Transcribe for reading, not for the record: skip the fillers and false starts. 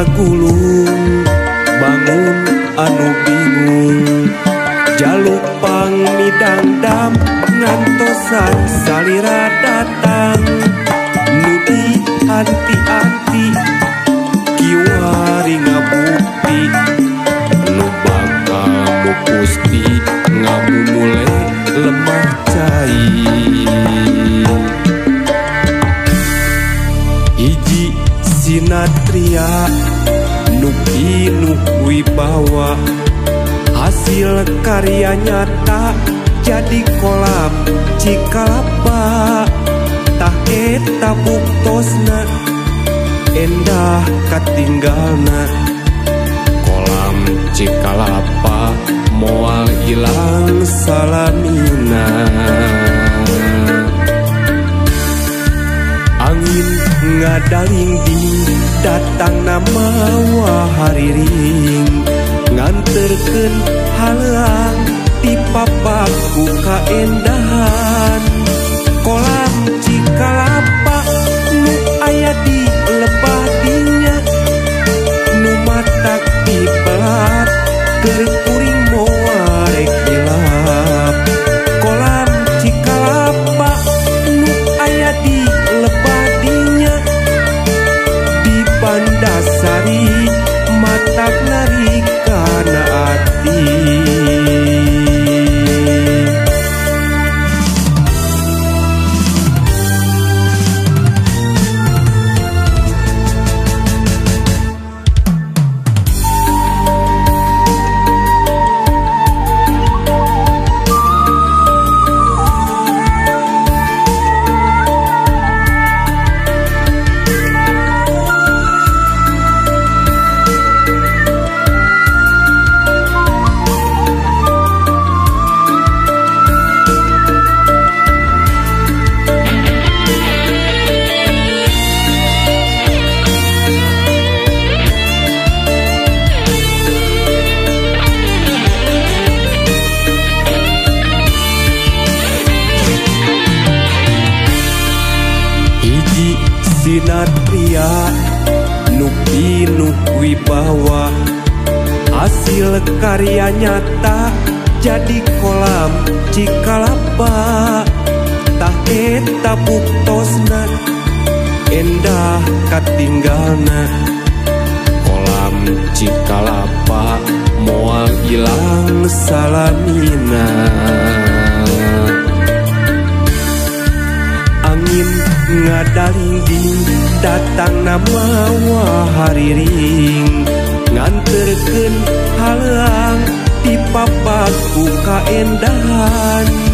ngagulung bangun anu bingung jaluk pangmidangdam ngantosan salira datang nu di anti-anti kiwari ngabukti nu bakal mupusti ngamumule lemah cai. Hiji sinatria nu pinuh wibawa hasil karya nyata jadi kolam Cikalapa tah eta buktosna endah katinggalna kolam Cikalapa moal ilang salamina. Angin ngadalingding datang mawa hariring nganterkeun halang dipapak ku kaendahan kolam Cikalapa nu aya di lebah dinya nu matak dipelap keur kuring moal rek hilap kolam Cikalapa nu aya di lebah dinya di Bandasari matak narik kana ati. Sinatria nu pinuh wibawa hasil karya nyata jadi kolam Cikalapa tah eta buktosna endah katinggalna kolam Cikalapa moal ilang salamina. Angin ngadalingding datang mawa hariring nganterkeun halang dipapak ku kaendahan.